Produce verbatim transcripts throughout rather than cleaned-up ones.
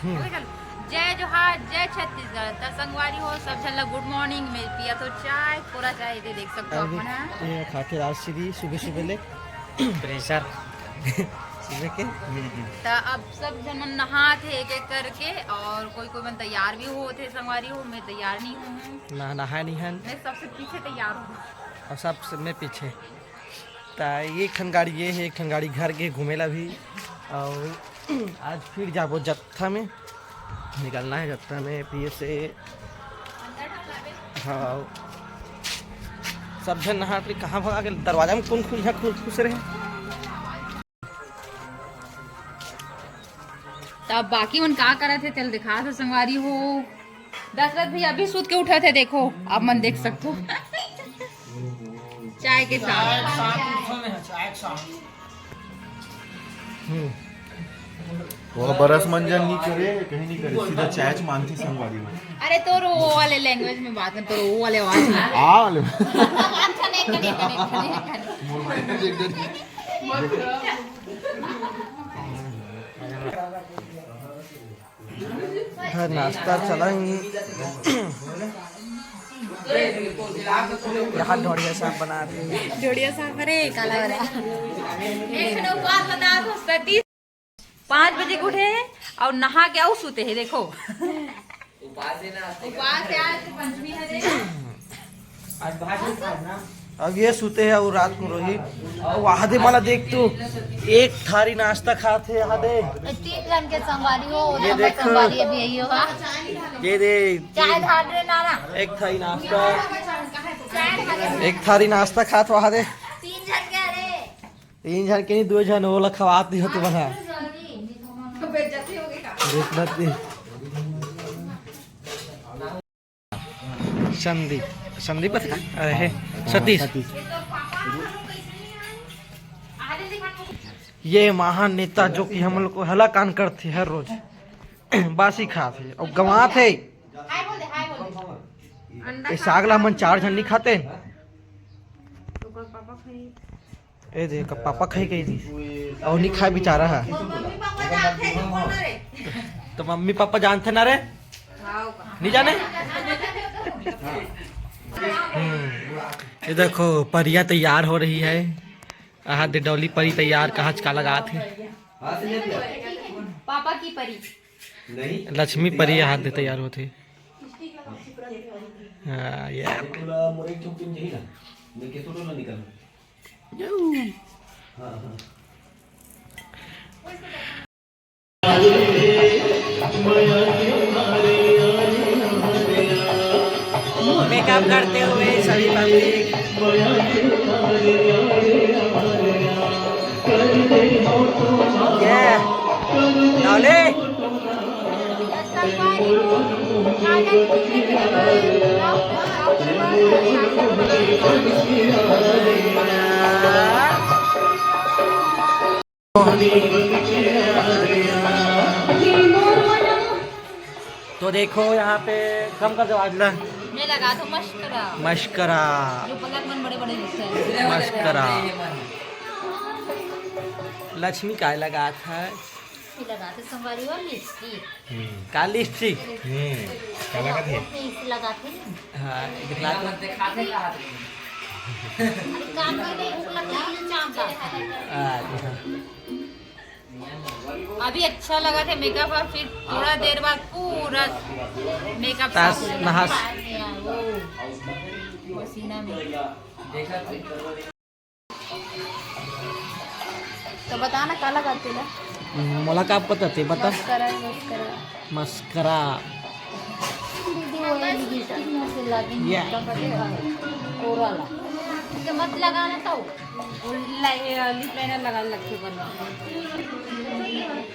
जय जोहार, जय छत्तीसगढ़। त संगवारी हो, सब झन ला गुड मॉर्निंग। मैं पियत हो चाय, कोरा चाय, दे देख सकथो अभी अपन, हाँ। ये खाके राजश्री सुबह सुबह ले प्रेशर सुबह के। त अब सब झन मन नहात हे एक एक करके, और कोई कोई मन तैयार भी होत हे संगवारी हो। मैं तैयार नहीं हूँ। ना, नहाए नहीं हन। मैं सबसे पीछे तैयार हूँ। और सबसे मैं पीछे। त एक ठन गाड़ी ये हे, एक ठन गाड़ी घर गे घूमे ला भी। और आज फिर जाबो जत्था में, निकलना है जत्था में पिए से। हाँ, सब झन नहा के कहाँ भगा के दरवाजा में कौन खुल, खुल, खुश रहे। त अब बाकी मन का करत हे, तेल दिखात हे संगवारी हो। दशरथ भैया अभी सूत के उठत हे, देखो, आप मन देख सकथो। चाय के साथ। हम्म। वो बरस मंजन नहीं करे, कहीं नहीं करे, सीधा चाय च मानथे संगवारी हो। अरे, तोर वो वाले लैंग्वेज में बात कर, तोर वो वाले आवाज में। आ वाले। अच्छा, नहीं करे, करे, करे, करे। मोर भाई ने देख डरी। इधर नाश्ता चला ही। यहाँ ढोड़िया साहब बना रहे हैं। ढोड़िया साहब, अरे, काला वाला। एक ठन उपवास बता दो, सतीश। पाँच बजे के उठे हे और नहा के अउ सुते हे, देखो। उपास हे ना, आज तो उपास हे, आज तो पंचमी हरे। आज भात नहीं खाना। अब ये सुते हे और रात को रोही। और वहाँ दे मला देख तू, एक थारी नाश्ता खात हे यहाँ दे। ए, तीन जन के संगवारी हो, ये तो देखो। संगवारी अभी यही होगा। ये दे, चाय धार रे नाना। एक थारी नाश्ता, चाय खा ले। एक थारी नाश्ता खात वहाँ दे। तीन जन के रे। तीन झन के नहीं, दो झन ओला खवात नहीं हो तो बना। बेइज्जती हो गई का? बेइज्जती। संदीप, संदीप बस का? अरे हे, हाँ, सतीश। सतीश। ये महान नेता जो कि हम लोग को हलाकान करते हर रोज, बासी खात हे और गंवात हे। ये साग ला हमन चार झन नहीं खाते। ए दे, का पापा खाई कही थी। और नहीं खाए बेचारा है। तो मम्मी पापा जानते ना रे? नहीं जाने? हम्म। ये देखो, परिया तैयार हो रही है। आहा दे, डौली परी तैयार, कहाँ च का लगात हे। पापा की परी। लक्ष्मी परी आहा दे तैयार होत हे। हाँ, ये। मेकअप करते हुए सभी पब्लिक। ये, डौली। तो देखो यहाँ पे कम कर दो आज ला। मैं लगा दो मस्करा। मस्करा। जो पलक मन बड़े बड़े दिखते हैं। मस्करा। लक्ष्मी काय लगात हे? ये लगात हे संगवारी हो लिपस्टिक। हम्म, का लिपस्टिक? हम्म, का लगात हे? ये लगात हे ना। हाँ, दिखला दो। अरे काम कर दे, भूख लग रही है, चाप का। अच्छा। अभी अच्छा लगात हे मेकअप, और फिर थोड़ा देर बाद पूरा मेकअप साफ हो जाएगा। नहास। वो पसीना में। तो बता ना, का लगात हे तेला? मोला का पता, ते बता। Mascara, mascara. मस्करा। दीदी, वो लिपस्टिक में से लागे, ये। मोटा पड़ेगा। कोरा ला। इसे मत लगाना तो। वो लाइ-, लिप लाइनर लगा लगथे ऊपर में।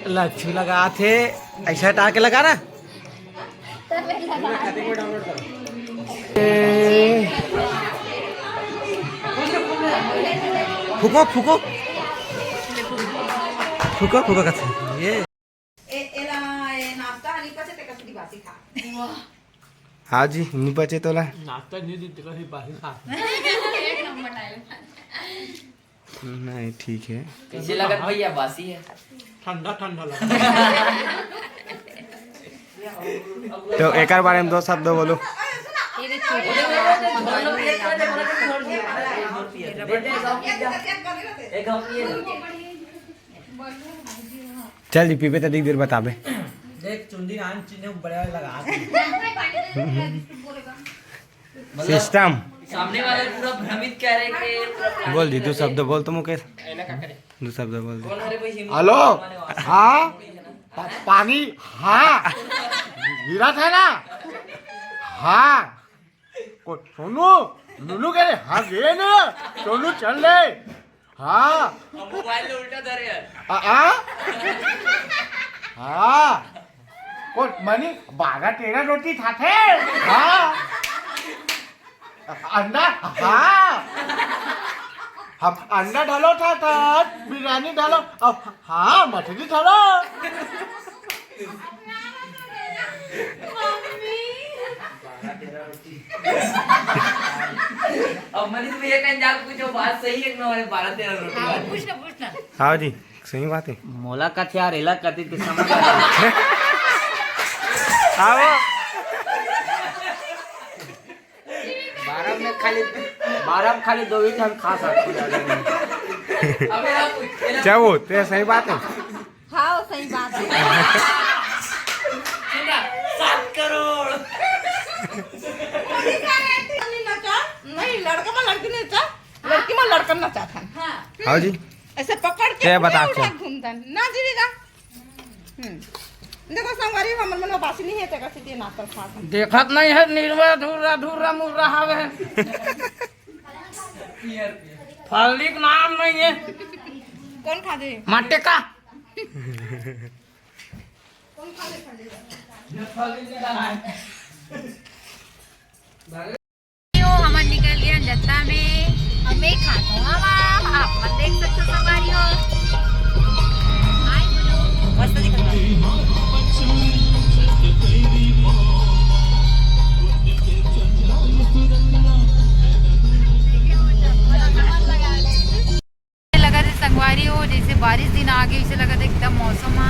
लच्छू लगात हे, ऐसा हटा के लगा ना। फूको, फूको। फूको, फूको कथे। ये। ए, एला, ए, नाश्ता नहीं पचे ते कसरी बासी खा। हाँ जी, नहीं पचे तोला। नाश्ता नहीं देते, कभी बासी खा। एक नंबर डायलॉग। नहीं, ठीक है। कैसे लगत भैया? बासी है। ठंडा ठंडा लगा। तो एकर बारे में दो शब्द बोलो। चल जी, पीबे त देख देर बताबे। देख, चुंदी आन चीज बड़ा लगा। सिस्टम। सामने वाला पूरा भ्रमित कह रहे कि पूरा बोल जी, दो शब्द बोल तो मुकेश। दो शब्द बोल दे। हेलो। हाँ। पा-, पानी। हाँ। गिरा था ना। हाँ। को-, सोनू। नूनू कह रहे, हाँ, गिरे ना। सोनू चल रहे। हाँ। अब मोबाइल में उल्टा धरे यार। आ, आ? हाँ। को मनी बारह तेरह रोटी खाथे। हाँ। अंडा, हाँ। हम अंडा डालो था, था, बिरयानी डालो, अब हाँ, मछली डालो। अब मनीष भैया कहीं जाके पूछो, बात सही है कि ना, बारह तेरह रोटी हाँ, वाली। पूछना, पूछना। हाँ जी, सही बात है। मोला कथे यार, एला कथे ते समझ आ रहा है। आओ। बारह में खाली, बारह में खाली दो ही ठन खा सकते हैं। अबे आप क्या वो? तो सही बात है। हाँ, सही बात है। सुन ना, सात करोड़। नहीं, लड़का में लड़की नहीं चाह, लड़की में लड़का ना चाहता। हाँ। हाँ जी। ऐसे पकड़ के क्या बता पूरा क्या? घूमता है। ना जीवेगा। हम्म। देखो संगवारी, हमर मन बासी नहीं है, तेकर सेती नाचल खात हन। देखत नहीं है, निर्वा धुर्रा धुर्रा मुर्रा हावे। फल्ली के नाम नहीं है। कौन खा दे? माटे का। यो, हमन निकल गए जत्ता में। अब मैं खात हूँ हवा, आप मन देख सकते हो संगवारी हो। हाय बोलो। मस्त दिख रहा है। लगा थे संगवारी हो, जैसे बारिश दिन आ गई, इसे लगा थे एकदम मौसम हा।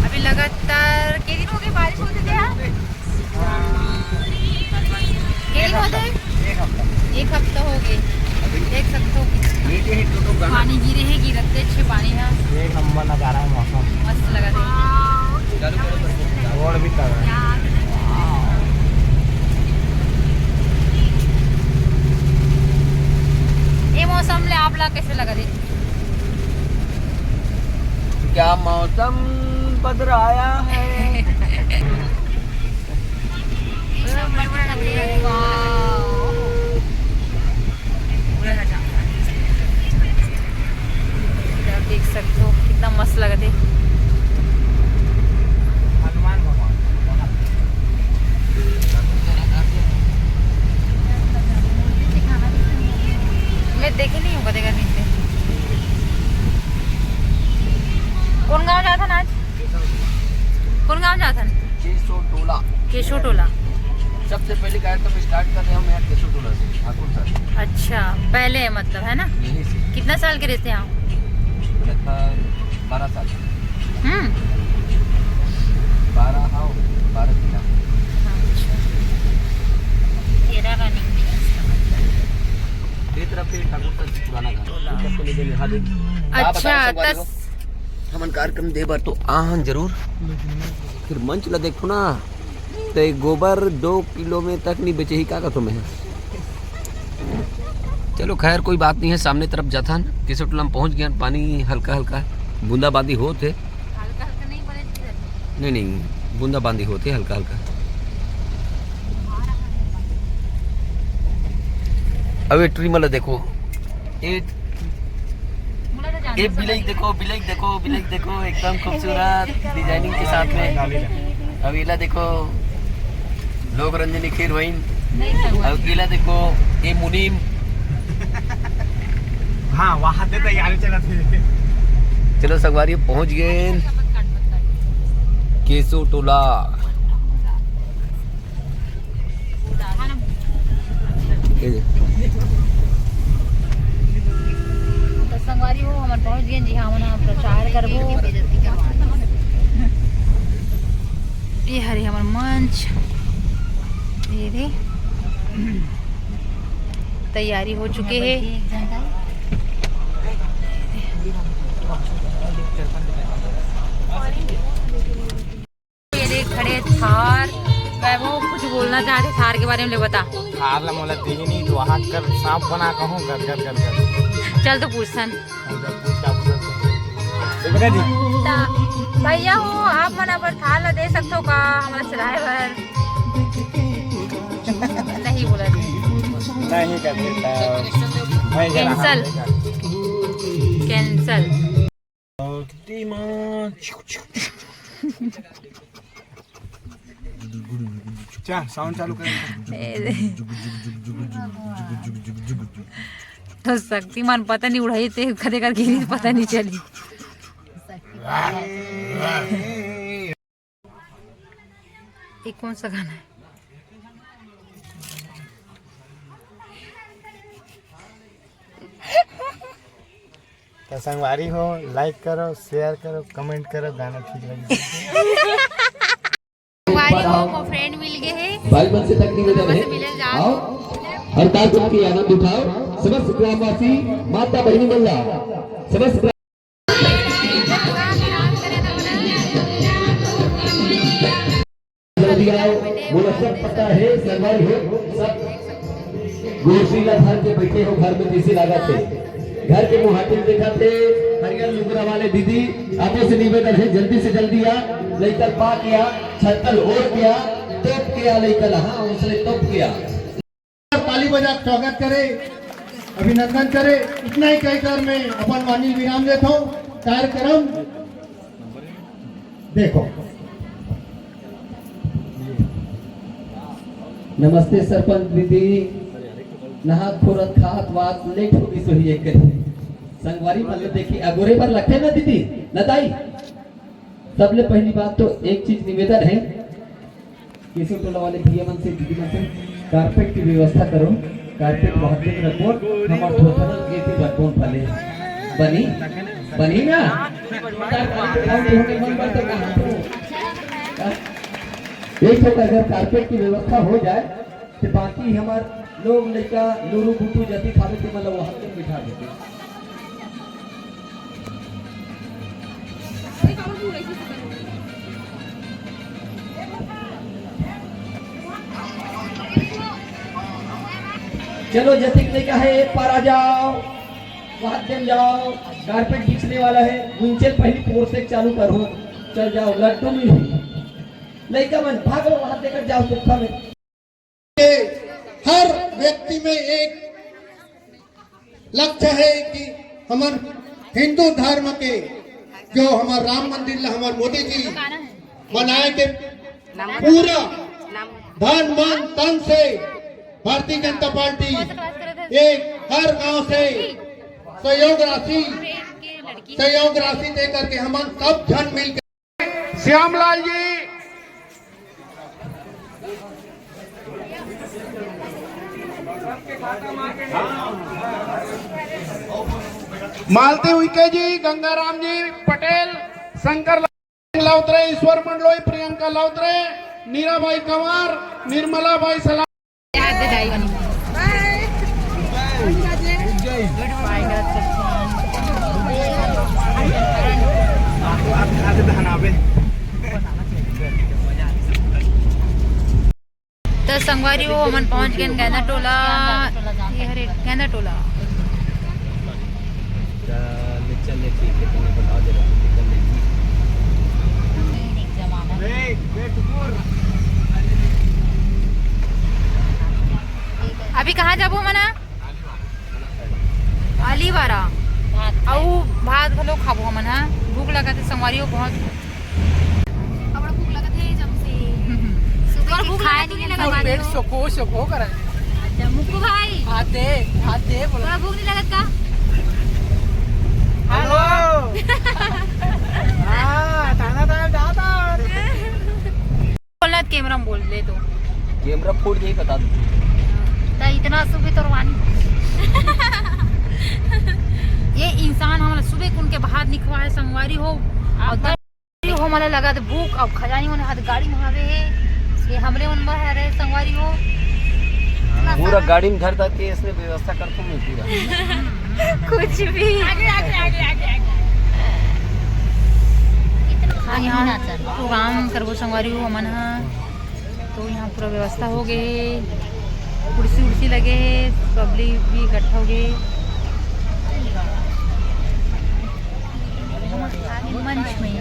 अभी लगातार के दिन हो गए बारिश होते थे यार? के दिन होते? एक हफ्ता। एक हफ्ता हो गए। देख सकते हो कितना पानी गिरे है, गिरते अच्छे पानी है। एक नंबर नजारा है मौसम। मस्त लगा थे। रोड भी तगड़ा। ये मौसम ले आप ला कैसे लगा थे? क्या मौसम बदलाया है। इधर देख सकते हो कितना मस्त लगा थे। हनुमान भगवान। मैं देखे नहीं हूँ कदे कदे। कौन गांव जाता ना आज? कौन गांव जाता ना? केसो टोला। केसो टोला। सबसे पहले कार्यक्रम स्टार्ट कर रहे हैं हम यहाँ केसो टोला से, ठाकुर सर। अच्छा, पहले है मतलब, है ना? यहीं से। कितना साल के रहते हैं आप? लगभग बारह साल। हम्म। बारह, हाँ, बारह तेरह। अच्छा। तेरह running में है इसका मतलब। ये तरफ से ठाकुर सर पुराना घर। ऊपर से नीचे में, हाँ, देख। अच्छा, आप बताओ, संगवारी हो? हमन कार्यक्रम दे बर तो आहन जरूर, फिर मंच ला देखो ना, तो एक गोबर दो किलो में तक नहीं बेचे ही, का कहतो मैं? चलो खैर, कोई बात नहीं है, सामने तरफ जाथन, किसोटला में पहुंच गए, पानी हल्का हल्का बूंदाबांदी होत है। हल्का हल्का नहीं, बड़े धीरे धीरे। नहीं, नहीं, बूंदाबांदी होत है हल्का हल्का। अब ये ट्री मतलब देखो, ये, ये बिलई देखो, बिलई देखो, बिलई देखो, एकदम खूबसूरत डिजाइनिंग के साथ में। अब इला देखो, लोक रंजनी खीर वहीन। अब इला देखो, ये मुनीम। हाँ, वहाँ से तैयारी चला थे। चलो संगवारी, पहुँच गए केसो टोला। तो संगवारी हो, हमन पहुंच गए जी, हमन ह प्रचार करबो। ये हरे हमर मंच, ये दे, तैयारी हो चुके हे। ये देख खड़े थार। वैभव कुछ बोलना चाहते थार के बारे में, ले बता। थार ला मोला देही नहीं, तो वहाँ कर सांप बना कहूँ, कर, कर, कर, कर। चल तो पूछन। हम जब पूछ का पूछन तो। देखा जी? ता-, भैया हो, आप मन अपन थार ला दे सकथो का हमला चलाए बर? नहीं बोला। नहीं कर देता। भाई जरा cancel। Cancel। शक्तिमान। क्या साउंड चालू करें? ए, तो शक्तिमान पता नहीं उड़ाई ते कदे कर गिरी, पता नहीं चली। ये कौन सा गाना है? तो संगवारी हो, लाइक करो, शेयर करो, कमेंट करो, गाना ठीक लगे। संगवारी हो, मोर फ्रेंड मिल गए हैं। भाई मन से तक निवेदन है, आओ। हर कार्यक्रम के आनंद उठाओ। समस्त ग्रामवासी, माता बहिनी मन ला, समस्त जल्दी आओ, मोला सब पता है, संगवारी हो, सब गोशी ला धर के बैठे हो घर में, जैसे लागत है। घर के मुहाटिन देखत हे, हरियर लुगरा वाले दीदी, आप से निवेदन है, जल्दी से जल्दी आ, लइका पा के आ, छत्तल ओढ़ के आ, तोप के आ लइका ला, हाँ, उसने तोप के आ। ताली बजा के स्वागत करे, अभिनंदन करे। इतना ही कहकर मैं अपन वाणी विराम देता हूँ। कार्यक्रम देखो। नमस्ते सरपंच दीदी। नहात खोरत खात वात लेट हो गई सोही एक करी। संगवारी मतलब देखी अगोरे बर लगथे ना दीदी, ना दाई? सबले पहली बात तो एक चीज निवेदन है, केशव टोला वाले भैया मन से, दीदी मन से, कारपेट की व्यवस्था करो। कारपेट बहुत दिन रखो, हमर धोथरल के भी रखो भले। बनी? बनी ना? कारपेट बहुत दिन होने मन करते कहाँ तो? एक ठो अगर कारपेट की व्यवस्था हो जाए, तो बाकी हमार लोग लइका लुरु बुटु जति खावे ते मतलब वहाँ पे बिठा देते। चलो, जतिक लइका है, एक पार आ जाओ, बात जम जाओ, कारपेट बिछने वाला है, गुंचल पहली पोर से चालू करो, चल जाओ, लड्डू मिल लइका मन भागो, वहां देकर जाओ, सुखा में। हर व्यक्ति में एक लक्ष्य है कि हमर हिंदू धर्म के जो हमर राम मंदिर ला हमर मोदी जी बनाए के पूरा धन मन तन से भारतीय जनता पार्टी एक हर गांव से सहयोग राशि, सहयोग राशि दे करके हमन सब झन मिल के श्यामलाल जी, मालती उइके जी, गंगाराम जी पटेल, शंकर लाउतरे, ईश्वर मंडलोई, प्रियंका लाउतरे, नीरा भाई कंवर, निर्मला भाई सलाम। तो संगवारी हो, हमन पहुंच गए गेंदा टोला। ये हरे गेंदा टोला। अभी कहाँ जाबो हमन? आलीवारा। भात खाए। अउ भात घलो खाबो हमन, हाँ। भूख लगत हे संगवारी हो बहुत। अबड़ा भूख लगत हे जब से। हम्म। सुबह तोर भूख खाए लगत नहीं हे, लगत? पेट सोको, सोको करत। अच्छा, मुक्कू भाई। भात दे, भात दे, बोलो। तोरा भूख नहीं लगत का? हेलो। हाँ, ताना ताना जाता। बोलना तो कैमरा में बोल ले तो। कैमरा फूट जाई, बता दो। तो इतना सुबह तोर वाणी। ये इंसान हमला सुबह कुन के बाहर निकलवा है, संगवारी हो। और हमला लगत भूख, अब खजानी मन हाथ गाड़ी में हवे हे। ये हमरे मन बर हरे संगवारी हो। पूरा गाड़ी में धर धर के इसने व्यवस्था करता हूँ मैं पूरा। कुछ भी। आगे, आगे, आगे, आगे, आगे। हाँ, यहाँ प्रोग्राम करबो संगवारी हो हमन हा। तो यहाँ पूरा व्यवस्था हो गए हे, कुर्सी उर्सी लगे हे, पब्लिक भी इकट्ठा हो गए हे मंच में।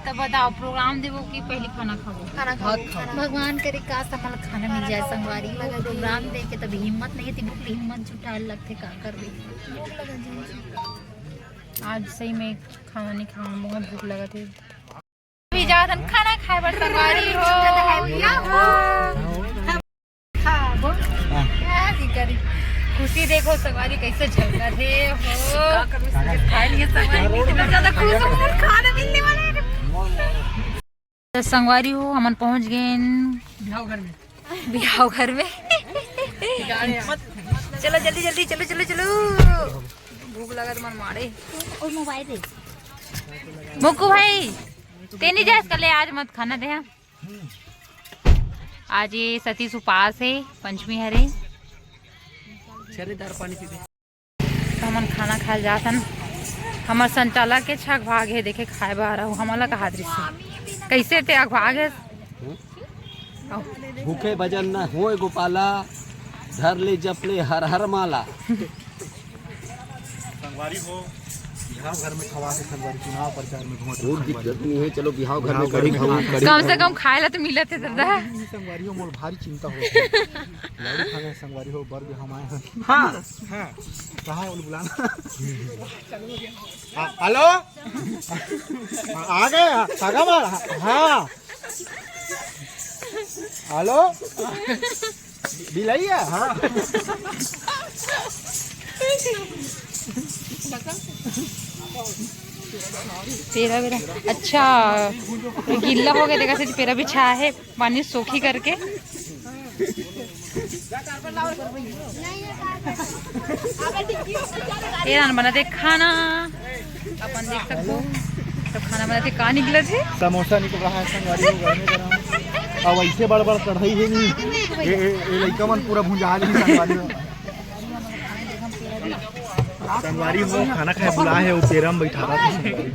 तब बताओ, प्रोग्राम देबो कि पहले खाना खाबो? खाना खाबो। भगवान करे का हमला खाना मिल जाए संगवारी हो। प्रोग्राम देख के तब हिम्मत नहीं थी, भूख ले हिम्मत जुटाए लगथे, का करबे? आज सही में खाना नहीं खाऊं, बहुत भूख लगत हे। अभी जात हन खाना खाए बर संगवारी हो। हाँ, बोल। हाँ। क्या जी करी? खुशी देखो संगवारी कैसे झलकत हे हो। खाए नहीं है संगवारी, इतना ज्यादा खुश हूँ, खाना मिलने वाला है। तो संगवारी हो, हमन पहुंच गए बिहाव घर में। बिहाव घर में। चलो जल्दी जल्दी, चलो चलो चलो। भूख लगा तुम्हारे मारे। और मोबाइल दे। मुक्कू भाई, तेनी जास कले आज मत खाना दे। आज ये सतीश उपास हे, पंचमी हरे। छरेदार पानी पीबे। तो हमन खाना खाए जात हन। हमर संचालक के छक भाग हे, देखे खाए बर अउ हमला कहा दृश्य कैसे ते अघ भाग हे। भूखे भजन न होए गोपाला, धर ले जप ले हर हर माला। संगवारी हो, बिहाव घर में खवा के संगवारी चुनाव प्रचार में घूमत कोई दिक्कत नहीं है, चलो बिहाव घर में कढ़ी खाऊ, कढ़ी कम से कम खाए ला तो मिलत है दादा। संगवारी हो, मोर भारी चिंता हो। लाडू खाना है संगवारी हो, बर भी हम आए हैं। हाँ, हाँ। कहाँ है बोल बुलाना? हाँ, हेलो। हाँ, आ गए, हाँ, सगा बार, हाँ। हेलो। बिलैया, हाँ। पेरा बेरा अच्छा गिल्ला हो गया, देखा से पेरा बिछा है पानी सोखी करके। ये रान बना दे खाना। अपन देख सकते हो, तो खाना बनाते का निकला थे। समोसा निकल रहा है संगवारी हो, गरमे गरम। अब ऐसे बड़ बड़ कढ़ाई है नहीं, ये, ये, ये लइका मन पूरा भुंजा ली संगवारी हो। संगवारी हो, खाना खाए बुला है, वो पेरा में बैठा था संगवारी।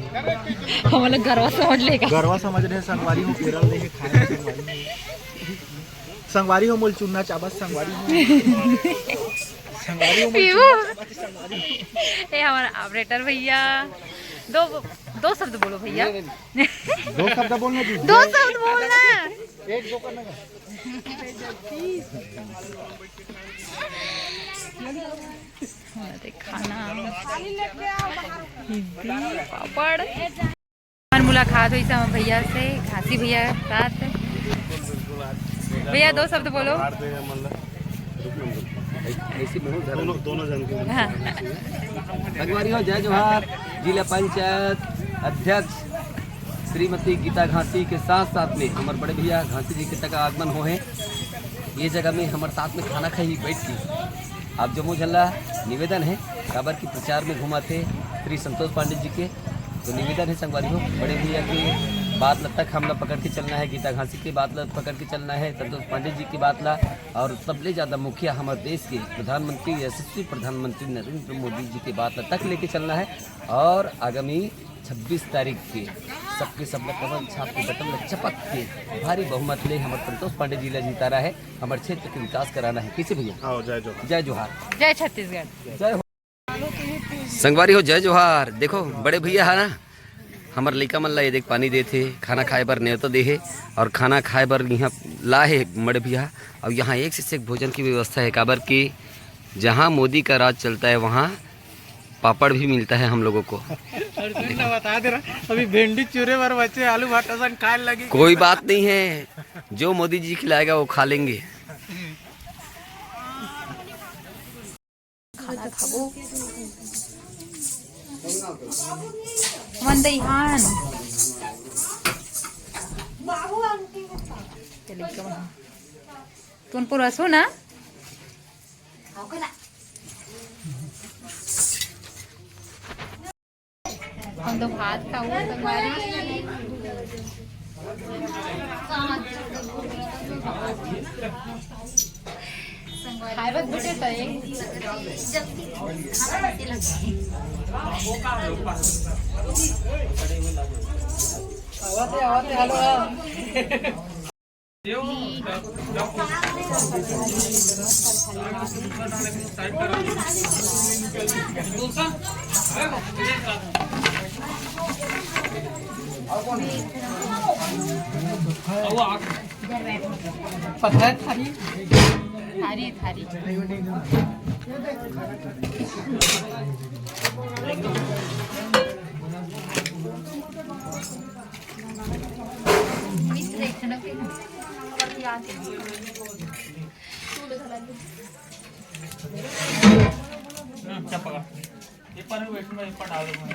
हम लोग गरवा समझ लेगा। गरवा समझ रहे हैं संगवारी हो, पेरा ले है खाए संगवारी हो। संगवारी हो, मोल चुन्ना चाबस संगवारी हो। संगवारी हो, मोल पीबू। चुन्ना चाबस संगवारी हो। ए, हमारा ऑपरेटर भैया, दो, दो शब्द बोलो भैया। दो शब्द बोलना जी। दो शब्द बोलना। एक दो करना का। खाना, इडली, पापड़। और मुलाकात हुई सब भैया से, घासी भैया के साथ। भैया, दो शब्द बोलो। ऐसे दोनों, दोनों जन के हाँ। संगवारी हो, जय जोहार। जिला पंचायत अध्यक्ष श्रीमती गीता घासी के साथ साथ में हमारे बड़े भैया घासी जी के तक आगमन हो है। ये जगह में हमारे साथ में खाना खाई बैठ के आप जम्मो झन ला निवेदन है, काबर की प्रचार में घुमाथे श्री संतोष पांडे जी के। तो निवेदन है संगवारी हो, बड़े भैया के बात ला तक हमला पकड़ के चलना है, गीता घासी के बात ला पकड़ के चलना है, संतोष पांडे जी की बात ला, और सबले ज्यादा मुखिया हमारे देश के प्रधानमंत्री, यशस्वी प्रधानमंत्री नरेंद्र मोदी जी के बात ला तक लेके चलना है। और आगामी छब्बीस तारीख के सबके सब ला कमल छाप के बटन ला चपक के भारी बहुमत ले हमारे संतोष पांडे जी ला जितारा है, हमारे क्षेत्र के विकास कराना है। कैसे भैया? आओ, जय जोहार। जय जोहार। जय जोहार। जय छत्तीसगढ़। जय हो। संगवारी हो, जय जोहार। देखो, बड़े भैया है ना, हमारे लइका मन ला ये देख पानी देथे, खाना खाए बर नेवता दे हे और खाना खाए बर यहाँ ला हे बड़े भैया। और यहाँ एक से एक भोजन की व्यवस्था है, काबर कि जहाँ मोदी का राज चलता है, वहाँ पापड़ भी मिलता है हम लोगों को। अर्जुन ने बता दे रहा, अभी भिंडी चूरे बर बचे, आलू भाटा संग खाए लगी। कोई बात नहीं है, जो मोदी जी खिलाएगा वो खा लेंगे। खाना खाबो। मन दइहान। तुन पुरसो ना? हम तो भात खाऊ संगवारी। खाए बस बेटे तो एक। आवते, आवते, हेलो। पत्थर थारी। थारी, थारी। हम्म, चपका। ये पर भी बैठूंगा, ये पर डाल दूंगा।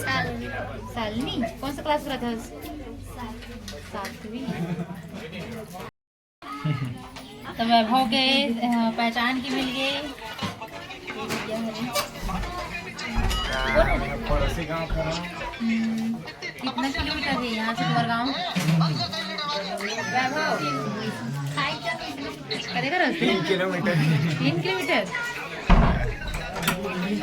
सालनी। सालनी? कौन सा क्लास में रहता है? सातवीं। तो वैभव के, अ, पहचान के मिल गए। पड़ोसी गांव का। हम्म, कितना किलोमीटर है यहाँ से तुम्हारा गांव? वैभव, कते कर? तीन किलोमीटर। तीन किलोमीटर।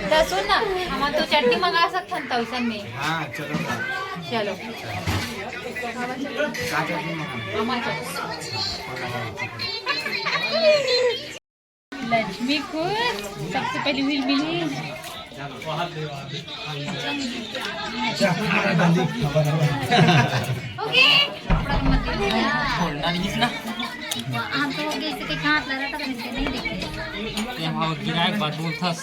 तो सुन ना, हम तो चटनी मंगा सकथन तो उसन में। हाँ, चलो ना। चलो। का चटनी मंगाना? आमा चटनी। लक्ष्मी खुश, सबसे पहले मिल मिली। ओके। हम तो हो गए, इसे के हाथ लगा था, तो इसके नहीं देखे। ये हम गिराए के बाद बोलथस।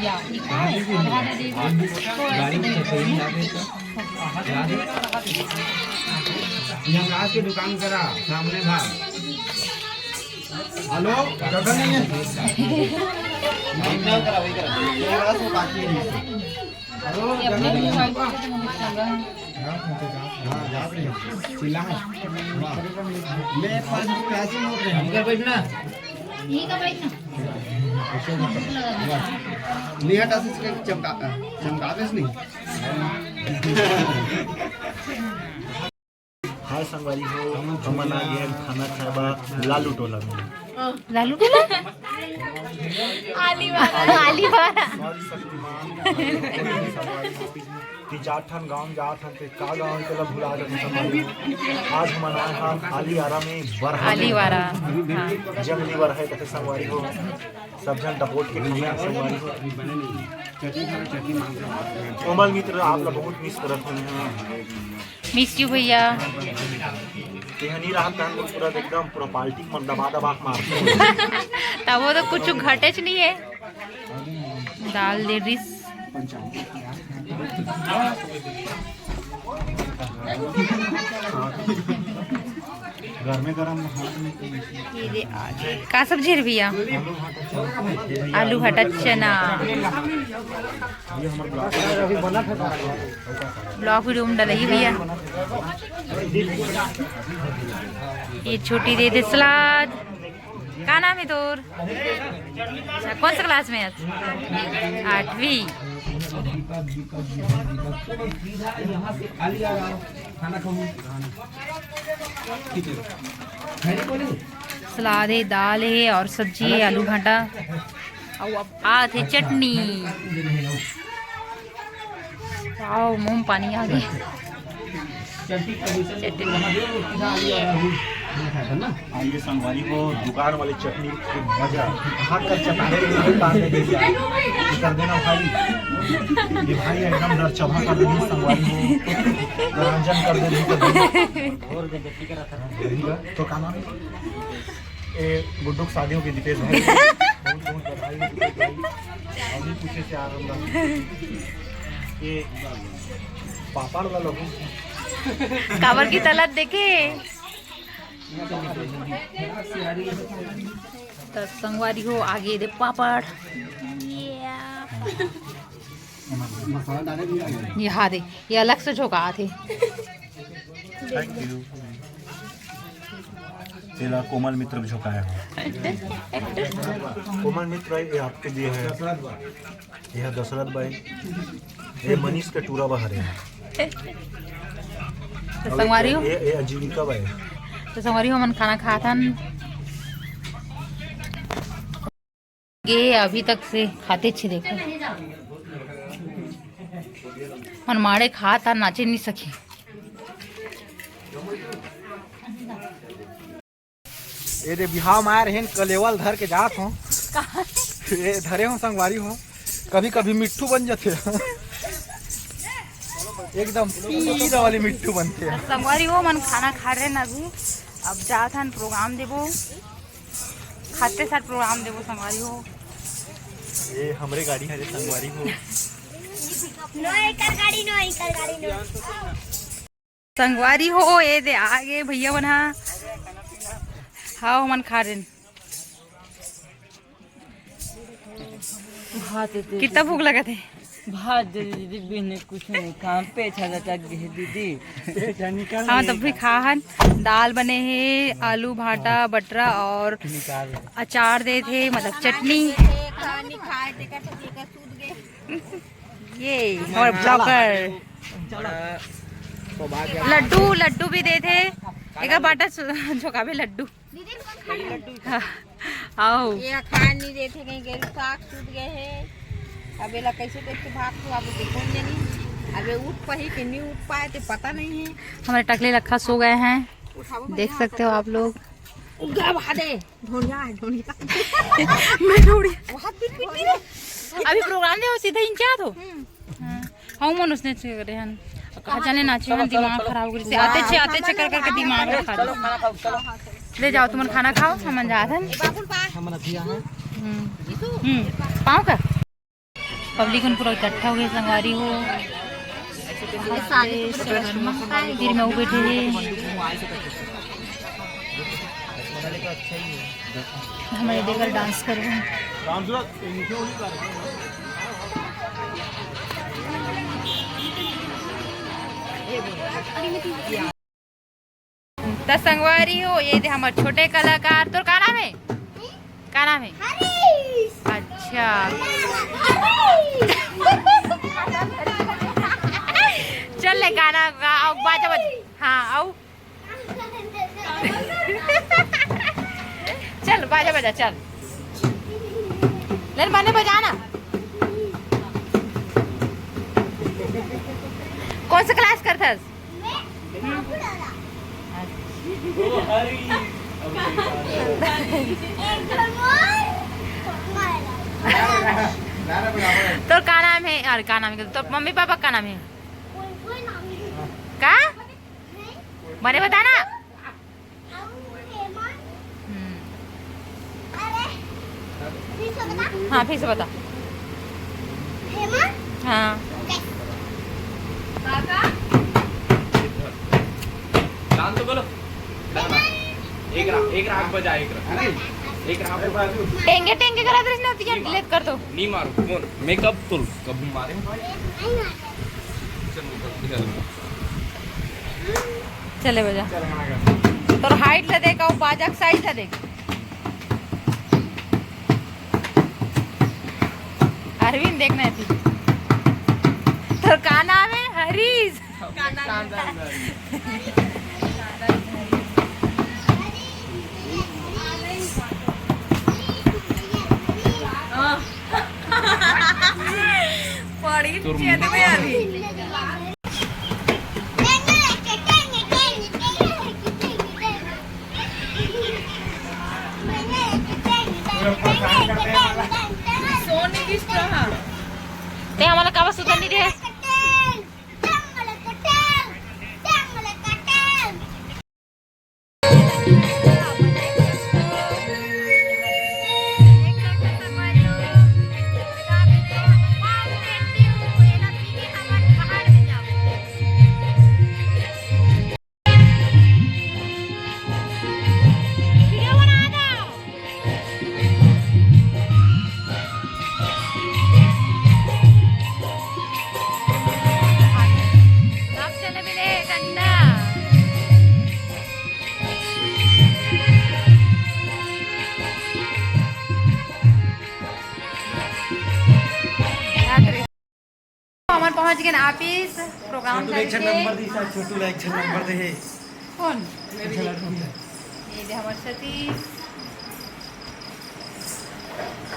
या, ये काय? आधा दे दे। यमराज के दुकान करा, सामने भाग। हेलो, जगह नहीं है। यमराज वो बाकी है। ये अपने भी मोबाइल पे तो मुझे चल रहा है। हाँ, जात रही है। चिल्ला है। वाह। मेरे पास भी पैसे नोट रहे हैं। इधर बैठना। यहीं का बैठना। भूख लगा था। लिया था इसके चमका, चमकावे से नहीं। हाय संगवारी हो, हमन आ गेन खाना खाए बर लालू टोला में। लालू टोला? आली वाला। आली वाला। सॉरी शक्तिमान, कि जात हन गाँव में जात हन, ते का गाँव के ला भुला जात हन संगवारी हो। आज हमन आए हन आली आरा में बरहा। आली वाला, हाँ। जंगली बरहा कथे संगवारी हो, सब झन डपोट के खाना संगवारी हो। कोमल मित्र, आप ला बहुत मिस करत हन। मिस यू भैया। तेहा नी रहत तहन पूरा एकदम पूरा बाल्टी मन दबा दबा के मारते। तब वो तो कुछ घटेच नहीं है। दाल दे रिस। गरमे गरम हाथ में ये दे आगे। का सब्जी रे भैया? आलू भाटा चना। ब्लॉग वीडियो में डलही भैया। ये छोटी दे दे सलाद। का नाम है तोर? अच्छा, कौन सा क्लास में है? आठवीं। सलाद है, दाल है और सब्जी है, आलू भाटा। अउ अब आत हे चटनी। वाओ, मुंह में पानी आ गया। चटनी। आइए संगवारी हो, दुकान वाले चटनी के मजा। हाथ कर चटनी के दुकान में दे दिया। कर देना भाई। ये भाई एकदम डर चबा कर देनी संगवारी हो। रंजन कर देनी, कर देनी। तो का नाम है? ए, गुड्डू के शादी हो गई दीपेश भाई। बहुत, बहुत बधाई हो दीपेश भाई। अभी पीछे से आ रहा हूँ। ये पापड़ वाला लोग। काबर की तलत देखे। तो संगवारी हो, आगे दे पापड़। ये हा दे, ये अलग से झोंका थे। Thank you। मेरा कोमल मित्र भी झोंकाया है। कोमल मित्र, ये आपके लिए है। ये है दशरथ भाई, ये मनीष के टूरा बहरे हैं। तो संगवारी हो? ये, ये अजीविका भाई। तो संगवारी हो, हमन खाना खात हन। ये अभी तक से खाते छे, देखो। मन माड़े खात हन, नाचे नहीं सके। ये दे बिहाव में आए रहेन, कलेवल धर के जात हों। ये धरे हों संगवारी हो, कभी कभी मिट्ठू बन जाते। एकदम पीला वाली मिट्ठू बनते हैं। संगवारी हो, मन खाना खा रहे ना अभी, अब जात हन प्रोग्राम देबो, खाते साथ प्रोग्राम देबो संगवारी हो। ये हमरे गाड़ी हरे संगवारी हो। नो एकर गाड़ी, नो एकर गाड़ी, नो। संगवारी हो, ये दे आगे भैया मन हा। हाँ, हमन खा रेन। भात दे दे कितना दीदी। भूख लगा थे? भात दे दे दीदी, बिन कुछ नहीं काम, पेट हा लटक गए दीदी। हाँ, तब भी खा हन। दाल बने हे, आलू भाटा बटरा और अचार दे थे, मतलब चटनी। ये हमारे ब्लॉगर लड्डू, लड्डू भी दे थे। एक बाटा सु- झोंकाबे लड्डू। हाँ, आओ। ये खान नहीं देते, कहीं गेरू साग सूत गए हैं। अब एला कैसे कैसे भाग तू, अब देखो जनी। अब ये उठ पाही कि नहीं उठ पाए, तो पता नहीं है। हमारे टकले लखा सो गए हैं, उठाओ देख भैया, सकते हो आप लोग। उगा भादे। ढोंढिया है, ढोंढिया। मैं ढोंढिया। बहुत दिन बीत गई रे। अभी प्रोग्राम दे, सीधा इंचा तो। हाँ, हम मन उसने चेक करे हन। कहाँ जाने नाचे हन, दिमाग खराब कर से। आते छे, आते छे कर करके दिमाग खा दे। ले जाओ, तुमन खाना खाओ, हमन जात हन। हम्म। हम्म। पाँव का? पब्लिक मन पूरा इकट्ठा हो गए, संगवारी हो। फिर मैं वो बैठे हैं। हमारे देखकर डांस करो। त संगवारी हो, ये दे हमर छोटे कलाकार। तोर का नाम है? का नाम है? हरीश। अच्छा। हरीश। चल ले गाना गा, आओ बाजा बजा। हाँ, आओ। चल बाजा बजा, चल। ले मने बजाना। कौन सा क्लास करथस? तोर का नाम है? अरे का नाम है? तोर मम्मी पापा का नाम है? का? मने बताना। हम्म। हाँ, फिर से बता। हाँ। कान तो बोलो। एक राग, एक राग बजा, एक राग। एक राग। टेंगे टेंगे करा दे ना, तुझे डिलीट कर दो। नहीं मारो, कौन? मैं कब तो कब मारे? चले बजा। तोर हाइट ला देख, अउ बाजा के साइज ला देख। अरविंद, देखना है तू। तोर का नाम है? हरीश। पड़ी चेत में अभी। सोनी की तरह। ते हमला काबर सुतन नहीं दे? हमन पहुंच गए ऑफिस, प्रोग्राम छोटू ला एक झन नंबर दे, शायद छोटू ला एक झन नंबर दे हे। कौन? ये दे हमर सतीश।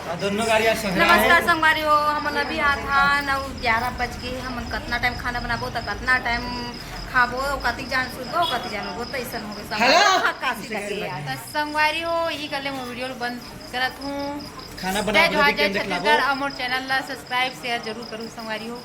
आ, दोनों गाड़ी आज संघरा हे। नमस्कार संगवारी हो, हमन अभी आत हन अउ ग्यारह बज गे। हमन कतना टाइम खाना बनाबो त कतना टाइम खाबो, कति जान सुतबो, कति जान उठबो, त अइसन हो गे संगवारी हो। त संगवारी हो, यही कर ले मोर वीडियो ल बंद करत हूँ। खाना बनाबो जय जोहार, जय छत्तीसगढ़। अउ मोर चैनल ला सब्सक्राइब, शेयर जरूर करू संगवारी हो।